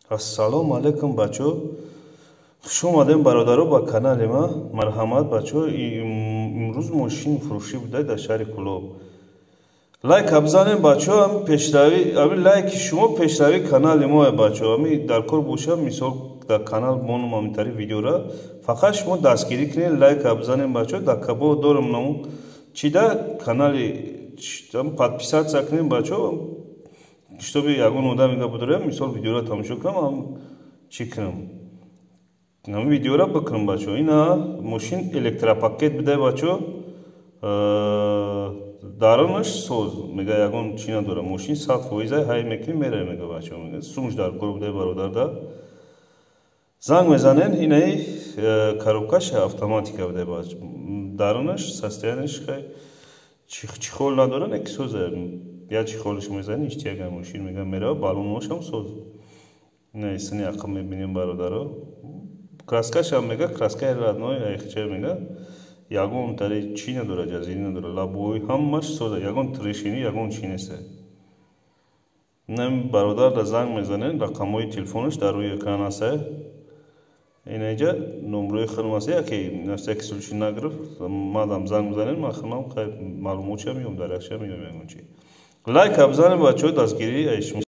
Ассалому алайкум, бачо. Хуш омадем, бародаро, ба канали ма. Марҳамат, бачо. Имрӯз мошин фурӯшӣ буда дар шаҳри Кӯлоб. Лайка бизанем, бачо, ами пешравӣ, ами лайки шумо пешравии канали мо, бачо. Ами дар кор боша, мисол, дар канал монум амитари видеора. Фақат шумо дастгирӣ кунед, лайка бизанем, бачо. Дар кабо дорам наму чида канали подписаться кунем, бачо, чтобы ягон одаме га будурем, мисол, видеора тамошо кунам, ам чӣ кунам, ам видеора бикунам, бачо. Ина мошин электропакет бидай, бачо, дарунаш соз, мега, ягон чӣ надора, мошин 100%. Ҳай мекунем, меравем, мега, бачо, мега, сумш дар кор будай, бародарда занг мезанен. Инаи коробкаш автоматика будай, бачо, дарунаш состояние ш хай чехол надора, не ки соза, я чехол ш мезани, иштияга мошин, мега, мерава, баллоношам соз. Ина исини ақл мебинем, бародаро, краскашам, мега, краскаи родной айхча, мега, ягон тари чӣ надора, ҷазирӣ надора, лобовой ҳамаш соза, ягон трещина, ягон чӣ неста. Ин бародарда занг мезанен, рақамҳои телефонаш дар рӯи экран аста. Инаҷа номрои худам аст, яке на всякий случай нагирифт, мадам занг бизанем, ман худам маълумотша меём, дар якша меём, ягон чи. Лайка бизанем, бачаҳо, дастгирӣ.